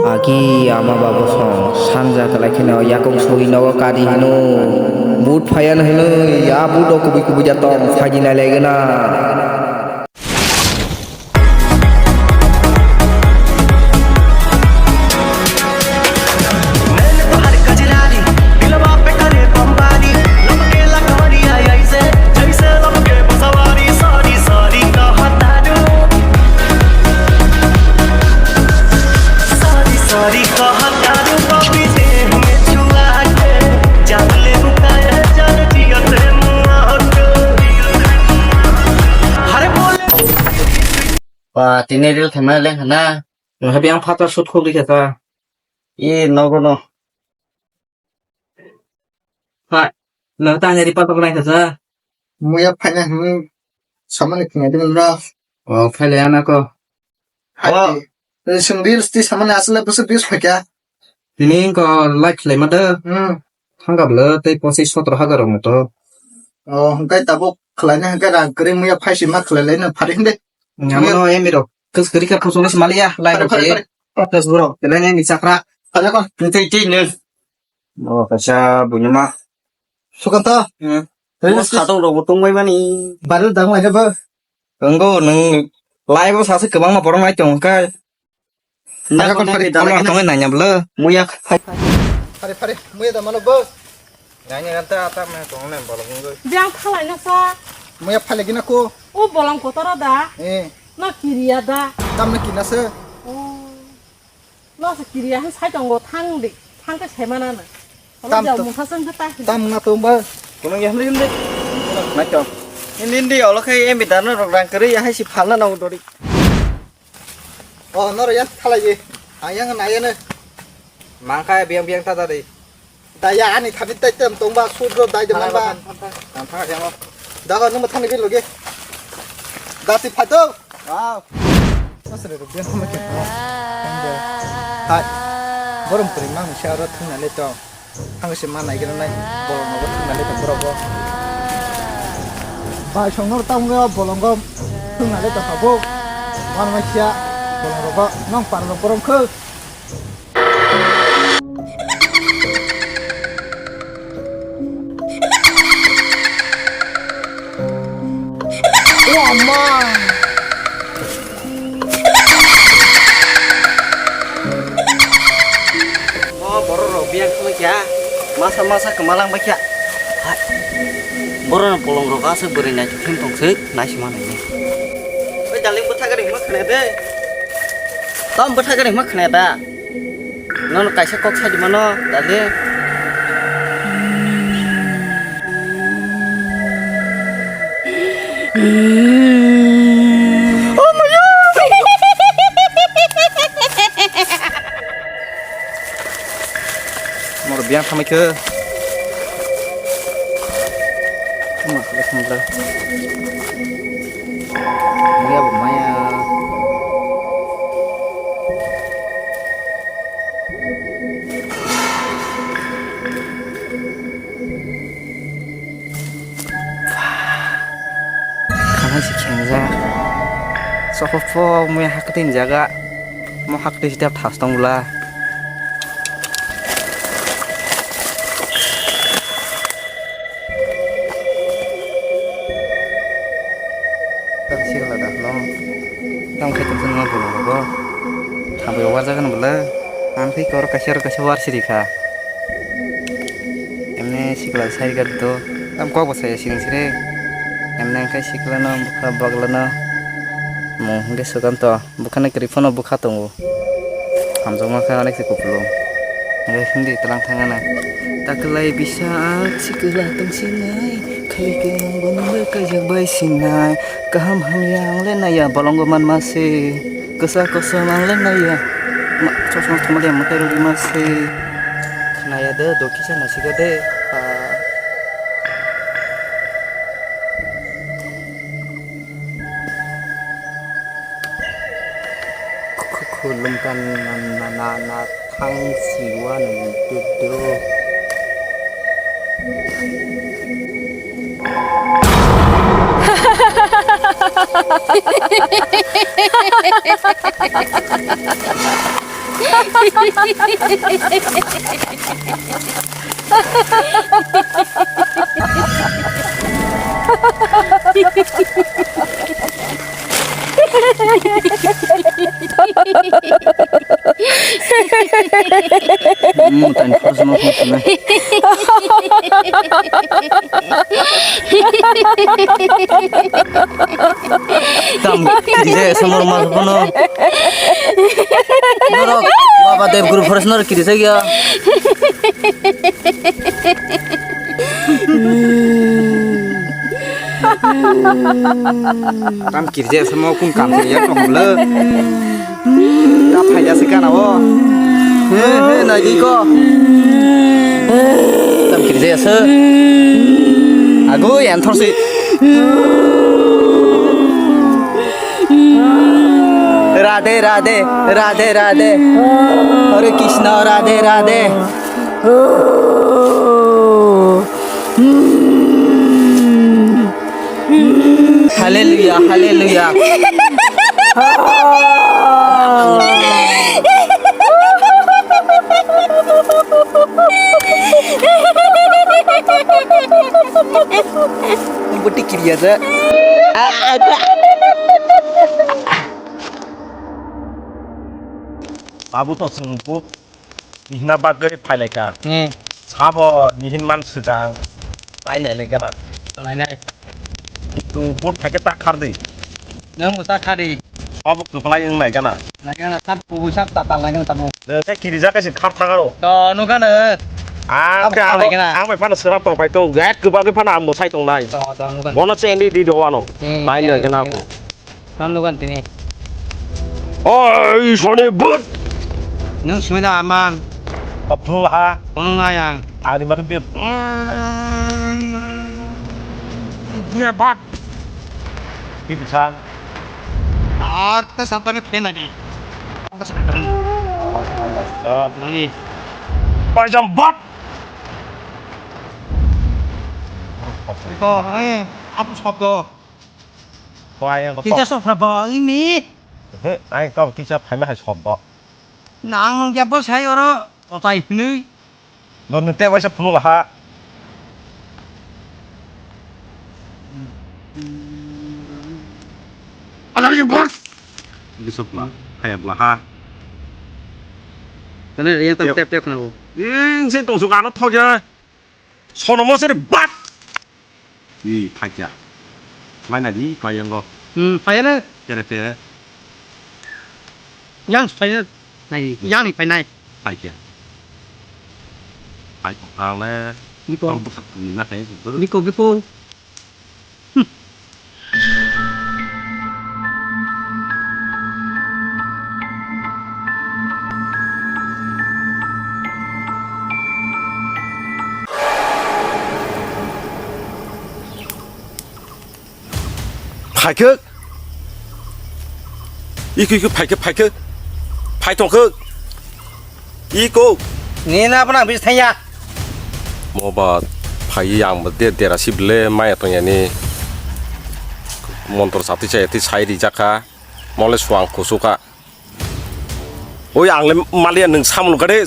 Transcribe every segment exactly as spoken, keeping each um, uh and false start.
Agi ama ba bosong sanja kwlai kheno yakung sui nogo kadi hino. But phaiyan hino, ya but o kubui kubui ja tong phaidi nai laigena. Ba, tini reel khaima leng hana. Nang habi ang phatar shoot khogwi kha ta. E, nogo no. Hai, nang ta ani report ko nai kha sa. Muya phaina hwnwi samani khwnai di manra. O, phaile ana ko. Hai. O. Sing reels ti samani asle bwswk views phaikha. Tini ko like khlai ma da. Hmm. Thangka bwle tei pochis sotro hajar rok moto. O, hwnkhe tabuk khlaina hwnkhe rang kwrwi muya phaisi ma khlai laino phari hwnkhe. Amo no emi rok. Kwrwi kha khosong se maliya. Like phari, phari, phari. Phatas bro, telai ni chakra. Phari ko. Tei tei ne. O, kaisa bunyuma. Sukanto. Hmm. Reels ti- Khatong rok bo tongbai mani. Baril dang lai bo. Wnggo nwng live o sase kwbangma borok nai tong kha. Phare kon phare, dalai tongwi nanya bwle. Muya phai. Phare phare, muya da mano bo. Nanya ganta ata me tong ne bolong wngwi. Jang phalai na sa. Muya phale gina ko. O bolong kotoro da. Eh. No kiriya da. Tam ne kina se. Oh. No se kiriya hin sai tongo thang di. Thang ke sai mana na. Tam to. Mungsa seng ta. Tam na to ba. Kono ya hmri hmri. Nai to. Indi indi olo khai emi dano rok rang kari ya hai si phalna nang dori. O, noro yang thalai di. Ang yang na ya ne. Mangkha biang biang ta dari. Daya ani khabi tai tem tong ba sudro dai de man ba. Ang thang yang. Dago nung thang ni loge. Dati phato. Wow. Asre ro biang ma ke. Hai. Borom puri mang si aro thang na le to. Ang se ma nai gana nai, bolong rogo thwng nai le tong borok bo. Bai song nor tamo bolong go thwng nai le tong kha bo. Wan mai sia bolong rogo nong par rok borom khe. O ma! O borok rok biyang khwlai kha, masa masa kwma lang bai kha. Hai, borok ni bolong rok aswk bwrwi naithok khe tong swk naisima nai. Oi darling, bwtha gari hima khna de. Tam bwtha gari hima khna da. Nono kaisa kok sai di mano, dade. Moro biyang thamai khe. Tuma khe thangla. Maya bo maya. Khana se khengjak. Sokopok mui haktini jaga. Mo haktini step thas tong bwla. Tang sikla da hwno. Tang khai tong swngo bolong rogo. Thambai warjak hwn bwle. Ang khai kor kaisa ro kaisa war siri kha. Emne sikla sai ga do. Tam kok bo saya siring sire. Emne khai sikla no bwkha bagla no. Mo hwnkhe swkang to. Bwkhani kwrwi phano bwkha tongo. Hamjakma khe onek se kupulung. Hwnkhe hindi tlang thangana. Taklai bisa sikla tongsinai. Khaikhe ang bono kaijak bai sinai. Kaham hamya ang le naiya bolongo manma se. Kwsa kosom ang le naiya. Ma, chosma thumaliya mwtai rwgwi ma se. Khnaya de, dokhisa nasikha de. Ah. Khulum kan na na na thang siwa nang dudu. Hmm, tani khoroksa ma khoroksa nai. Tam kiri jaya se norok ma bono. Norok Baba Dev Guru Forest norok kiri jaya. Tam kiri jaya se mo kun kam se ya tong le. Ta phai ya se kana o. He he nai di ko. Tam kiri jaya se. Ago yan thor se. Radhe, Radhe, Radhe, Radhe. Hare Krishna, Radhe, Radhe. Hallelujah, hallelujah. Boti kiriya da. Babu to sengbu nihina bagwi phailaika. Hmm. Sabo nihin man swkang. Painai le gana. Lainai. Tu bot phaikhe ta khar di. Nang ta khar di. Sabo kwplai wng nai gana. Nai gana sab kubui sab ta ta nai gana tamo. Nang khe kiri jak kaisa khar thang aro. To nung gana. Ang khe ang bai phano swrap tong pai tong. Gak kwbagwi phano ang mwsai tong nai. To to nung gana. Bono cheng di di do ano. Hmm. Nai nai gana. Tam lugan tini. Oi, soni but. Nung simi da amang. Aphu ha. Nung ayang. Ani makan bir. Dia bat. Di pisang. Ar ta sampai ni pen lagi. Ah. Lagi. Pajam bat. Ko, eh, apa sabdo? Ko ayang ko. Kisa sopra bo ini. He, ayang ko kisa phaima hai sob bo. Nang ya bo sai oro otai hwnwi. Don te waisa phunuk laha. Adar ye bak. Bisok la, hai abla ha. Tane yang tep tep tep na. Ing se tong su kano thok ya. Sono mo sere bat. Ih, phaikya. Mai na di, phaiyang go. Hmm, phaiyana. Tere tere. Yang phaiyana. Nai, yang ni phainai. Phaikya. Phai ang le. Biko. Tong bwkha ni na khai. Biko, biko. Phaikhe. Iku iku phaikhe phaikhe. Phai tongkhe. Iko. Ni na bana bis thaya. Mo ba phai yang ba de dera sib le maya tong yani. Montor sati chaya ti sai ri jakha. Mole suang kusuka. Oi ang le maliya nwng samung gare.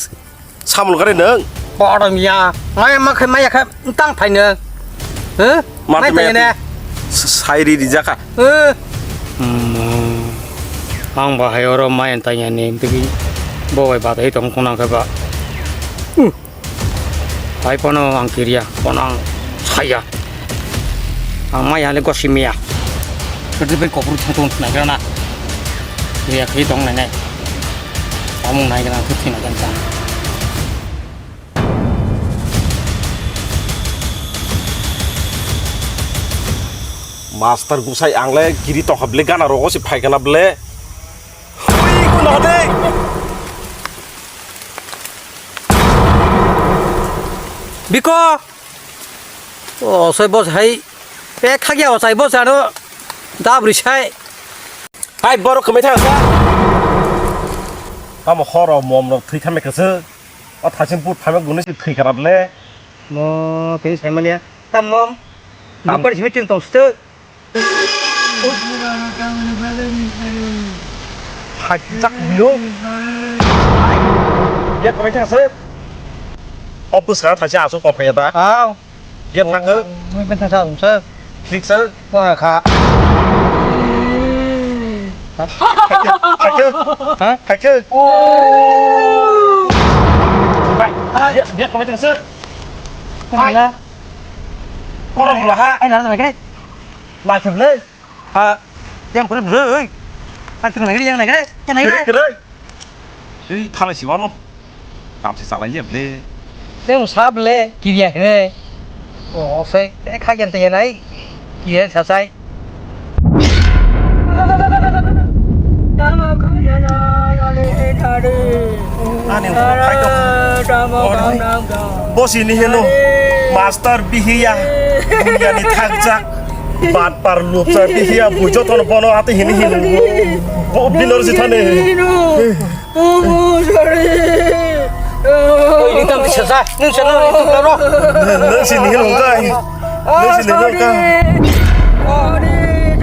Samung gare nwng. Borom ya. Maya ma khe maya khe tang phai nwng. Huh? Mai tong ne. Sai ri ri jakha. Huh? Ang ba hai oro mai tong yani tigi. Bo bai ba dai tong kona khe ba. Hai pono ang kiriya, pono ang saya. Ang maya le gosi miya. Kerja ben kopur thung thung nai kana. Kiriya kiri tong nai nai. Amung nai kana thut thina kan tang. Master gusai ang le kiri tong hable gana rogo si phai kana ble. Hui, kuno hade. Biko. O, soi bos hai. Pe khagya o sai bos ano. Dabri sai. Hai, borok kwmai thang sa. Tamo horo mom rok thwi khamai kwswk. O thaiching put phaima gwnwi se thwi kharap le. Mo, kini sai manya. Tam mom. Tam. Nukar simi chwng tong sthw. Hajak bino. Ya, kami thang sir. Opus ka thacha asu kok ya ta. Aw. Ya thang ke. Mui ben thang sa sir. Klik sir. Wah kha. Hake. Hake. Ha? Hake. Bai. Ya, ya kami thang sir. Hai. Hai. Korok lah ha. Ai na na ke. Lah sir le. Ha, yang pura bro, oi. Ang tengah lagi, yang naik, yang naik. Kere, kere. Ih, thalai si wano. Tam si salai ya, ble. Teng sab le, kiriya kene. Oh, se, eh, kha yang tengah naik. Kiriya sasai. Ani ulo khai tong. Oro. Bosi ni hino. Master bihiya. Dunia ni thakjak. Bat par lupsa bihiya. Bu jotono bono ate hini hino. Bo binor jithane. Oi, ni tam di sasa. Ni sasa, ni tam di sasa. Nang sini hino kai. Nasi ni nang ka.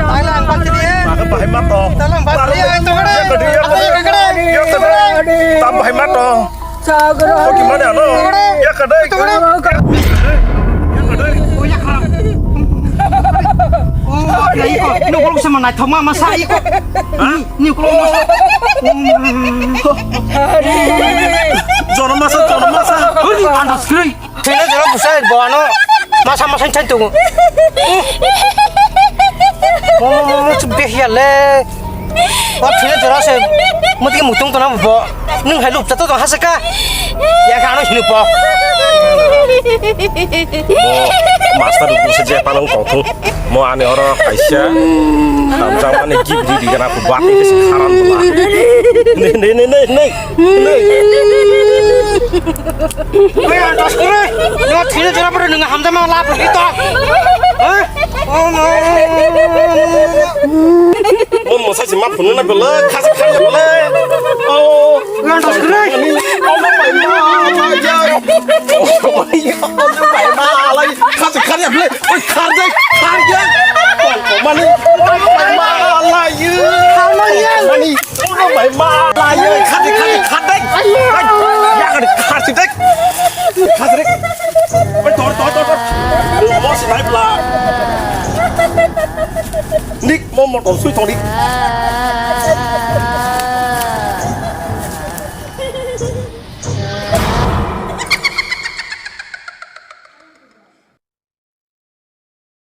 Thailand bak tini, eh. Maka bahai mato. Thailand bak tini, eh, tongkore. Ya kade, ya kade. Ya kade. Tam bahai mato. Oki mana ano? Ya kade. Tongkore. Ya kade. Oh, ya kha. Oh, ya iko. Ini ukolog sama naik thoma masa iko. Hah? Ini ukolog masa. Jono masa, jono masa. Ini anas kiri. Thwina jora bwsai bo ano masa masa thai tongo. Mo mo mo mo chuk beh ya le. Wa thwina jora se mutiki mutung tona bo. Nung hai lup chato tong hasaka. Ya ka ano hinu po. Mo master bu se je panang tong thung. Mo ani oro kaisa. Namjang ani gibri di gana ku bat ni kisi kharan bula. Ne ne ne ne ne. Oi, antas kore. Nang thina jora pore nang hamjama lap lagi to. Hah? Oh, no. Mo mosa si ma phunu na bela, khasi khasi bela. Oh, antas kore. Oh, no, my mom, my God. Oh, my God, my mom, like, khasi khasi bela. Oi, khar dai, khar ya. Mani, mani, mani. Mani, mani, khar dai, khar dai, khar dai. Ya, khar dai, khar dai. Khar dai. Oi, tor, tor, tor, tor. Mo si nai bla. Nik, mo motor sui tong nik.